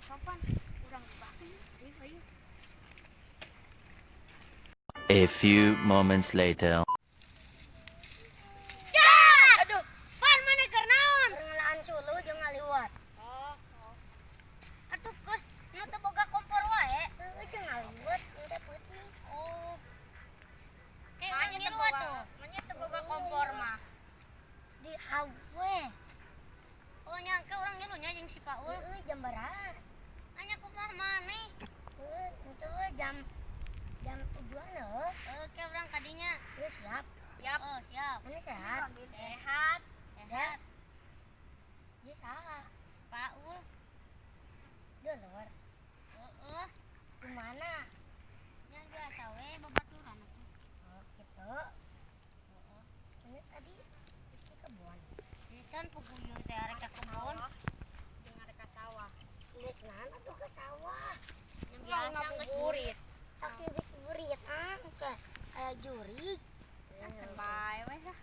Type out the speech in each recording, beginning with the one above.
Sopan urang gebakeun. Ayo, ayo. A few moments later. Ya! Aduh, pan maneh keur naon? Ngelaan suluh jeung ngaliwat. Oh. Atuh geus nu teu boga kompor wae. Heueuh, jeung ngaliwat udah peuting. Oh. Kayak urang ngilu atuh. Manya teu boga kompor mah. Di hawe. Oh, nyangka urang ngilu nya jeung si Paul. Heueuh, jam baraha? Anya kumaha maneh? Heueuh, itu we jam jam 7-an heueuh. Oke, urang kadinya. Heueuh, siap. Siap. Oh, siap. Mana sehat? Sehat. Sehat. Ieu saha? Paul. Dulur. Heeh. Kumana? Nya biasa we babaturan atuh. Oh, gitu. Ini tadi di kebun. Kan puguh teh arek ka kebon. Jeung arek ka sawah. Rek naon atuh ke sawah? Nya biasa ngabuburit. Aki geus burit ah, ke aya jurig. Kan bae we lah.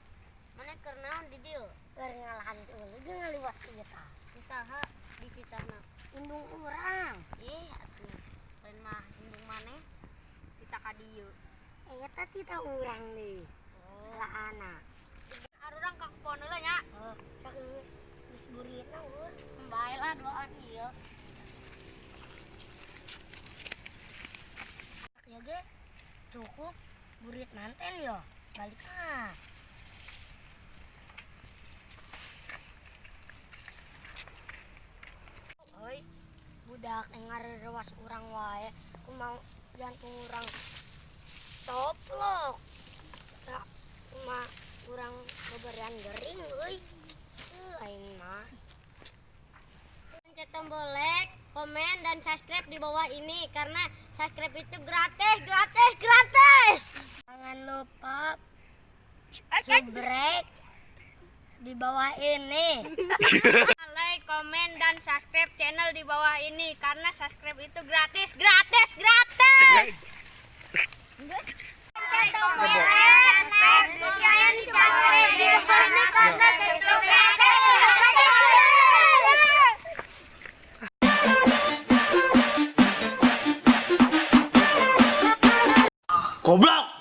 Maneh keur naon di dieu? Keur ngalahan suluh jeung ngaliwat ieu tah. Di saha di kitana? Indung urang. Ih, atuh. Lain mah indung maneh kita ka dieu. Eta tita urang nih. Oh. Laana. Arurang ka kebon heula nya. Oh, saking geus geus buritna eueuh. Bae lah duaan ieu. Ya ge cukup burit manten yo. Balik ah. Oi, budak yang ngarerewas urang wae, kumaha jantung urang toplok. Tak kumaha urang beberian gering euy. Aing mah. Pencet tombol like, komen, dan subscribe di bawah ini karena subscribe itu gratis, gratis, gratis. Jangan lupa subrek di bawah ini. Like, komen, dan subscribe channel di bawah ini karena subscribe itu gratis, gratis, gratis. Like, komen, subscribe di bawah ini karena itu gratis, gratis, gratis. Goblok!